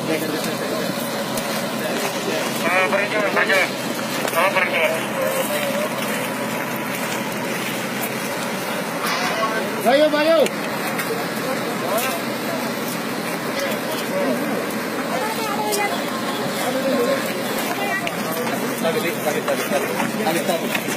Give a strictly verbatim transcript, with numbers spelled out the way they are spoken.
Tolong berhenti, berhenti. Tolong berhenti. Ayo, ayo. Tarik, tarik, tarik, tarik, tarik. Tarik, tarik.